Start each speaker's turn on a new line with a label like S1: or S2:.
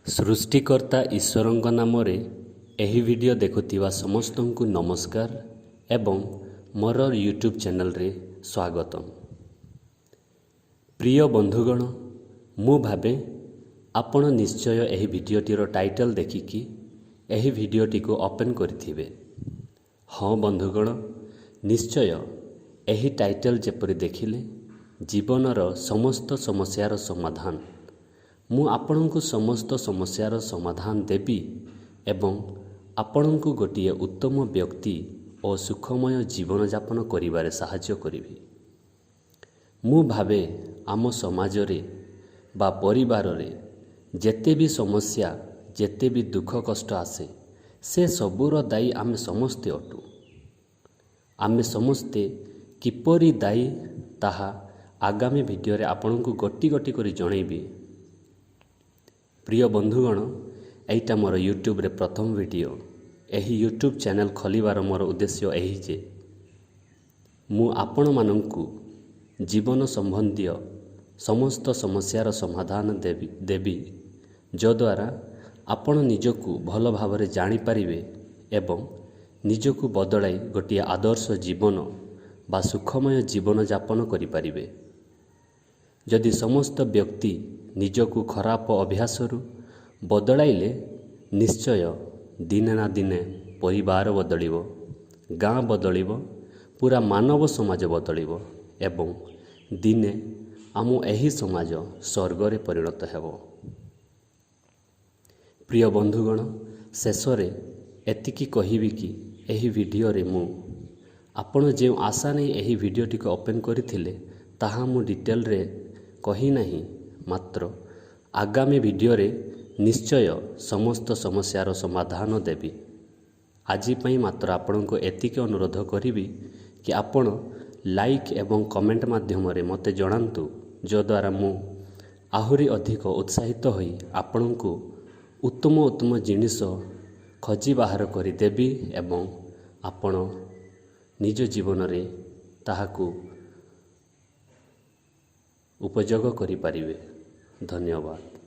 S1: ସୃଷ୍ଟିକର୍ତ୍ତା ଈଶ୍ୱରଙ୍କ ନାମରେ ଏହି ଭିଡ଼ିଓ ଦେଖୁଥିବା ସମସ୍ତଙ୍କୁ ନମସ୍କାର ଏବଂ ମୋର ୟୁଟ୍ୟୁବ୍ ଚ୍ୟାନେଲରେ ସ୍ୱାଗତମ। ପ୍ରିୟ ବନ୍ଧୁଗଣ, ମୁଁ ଭାବେ ଆପଣ ନିଶ୍ଚୟ ଏହି ଭିଡ଼ିଓଟିର ଟାଇଟଲ୍ ଦେଖିକି ଏହି ଭିଡ଼ିଓଟିକୁ ଓପେନ୍ କରିଥିବେ। ହଁ ବନ୍ଧୁଗଣ, ନିଶ୍ଚୟ ଏହି ଟାଇଟଲ୍ ଯେପରି ଦେଖିଲେ, ଜୀବନର ସମସ୍ତ ସମସ୍ୟାର ସମାଧାନ। ମୁଁ ଆପଣଙ୍କୁ ସମସ୍ତ ସମସ୍ୟାର ସମାଧାନ ଦେବି ଏବଂ ଆପଣଙ୍କୁ ଗୋଟିଏ ଉତ୍ତମ ବ୍ୟକ୍ତି ଓ ସୁଖମୟ ଜୀବନଯାପନ କରିବାରେ ସାହାଯ୍ୟ କରିବି। ମୁଁ ଭାବେ ଆମ ସମାଜରେ ବା ପରିବାରରେ ଯେତେ ବି ସମସ୍ୟା, ଯେତେ ବି ଦୁଃଖ କଷ୍ଟ ଆସେ, ସେ ସବୁର ଦାୟୀ ଆମେ ସମସ୍ତେ ଅଟୁ। ଆମେ ସମସ୍ତେ କିପରି ଦାୟୀ, ତାହା ଆଗାମୀ ଭିଡ଼ିଓରେ ଆପଣଙ୍କୁ ଗୋଟି ଗୋଟି କରି ଜଣେଇବି। ପ୍ରିୟ ବନ୍ଧୁଗଣ, ଏଇଟା ମୋର ୟୁଟ୍ୟୁବରେ ପ୍ରଥମ ଭିଡ଼ିଓ। ଏହି ୟୁଟ୍ୟୁବ୍ ଚ୍ୟାନେଲ୍ ଖୋଲିବାର ମୋର ଉଦ୍ଦେଶ୍ୟ ଏହି ଯେ ମୁଁ ଆପଣମାନଙ୍କୁ ଜୀବନ ସମ୍ବନ୍ଧୀୟ ସମସ୍ତ ସମସ୍ୟାର ସମାଧାନ ଦେବି, ଯଦ୍ୱାରା ଆପଣ ନିଜକୁ ଭଲ ଭାବରେ ଜାଣିପାରିବେ ଏବଂ ନିଜକୁ ବଦଳାଇ ଗୋଟିଏ ଆଦର୍ଶ ଜୀବନ ବା ସୁଖମୟ ଜୀବନଯାପନ କରିପାରିବେ। ଯଦି ସମସ୍ତ ବ୍ୟକ୍ତି ନିଜକୁ ଖରାପ ଅଭ୍ୟାସରୁ ବଦଳାଇଲେ, ନିଶ୍ଚୟ ଦିନେ ନା ଦିନେ ପରିବାର ବଦଳିବ, ଗାଁ ବଦଳିବ, ପୁରା ମାନବ ସମାଜ ବଦଳିବ ଏବଂ ଦିନେ ଆମ ଏହି ସମାଜ ସ୍ୱର୍ଗରେ ପରିଣତ ହେବ। ପ୍ରିୟ ବନ୍ଧୁଗଣ, ଶେଷରେ ଏତିକି କହିବି କି ଏହି ଭିଡ଼ିଓରେ ମୁଁ ଆପଣ ଯେଉଁ ଆଶା ନେଇ ଏହି ଭିଡ଼ିଓଟିକୁ ଓପେନ୍ କରିଥିଲେ, ତାହା ମୁଁ ଡିଟେଲରେ କହିନାହିଁ। ମାତ୍ର ଆଗାମୀ ଭିଡ଼ିଓରେ ନିଶ୍ଚୟ ସମସ୍ତ ସମସ୍ୟାର ସମାଧାନ ଦେବି। ଆଜି ପାଇଁ ମାତ୍ର ଆପଣଙ୍କୁ ଏତିକି ଅନୁରୋଧ କରିବି କି ଆପଣ ଲାଇକ୍ ଏବଂ କମେଣ୍ଟ ମାଧ୍ୟମରେ ମୋତେ ଜଣାନ୍ତୁ, ଯଦ୍ୱାରା ମୁଁ ଆହୁରି ଅଧିକ ଉତ୍ସାହିତ ହୋଇ ଆପଣଙ୍କୁ ଉତ୍ତମ ଉତ୍ତମ ଜିନିଷ ଖୋଜି ବାହାର କରିଦେବି ଏବଂ ଆପଣ ନିଜ ଜୀବନରେ ତାହାକୁ ଉପଯୋଗ କରିପାରିବେ। ଧନ୍ୟବାଦ।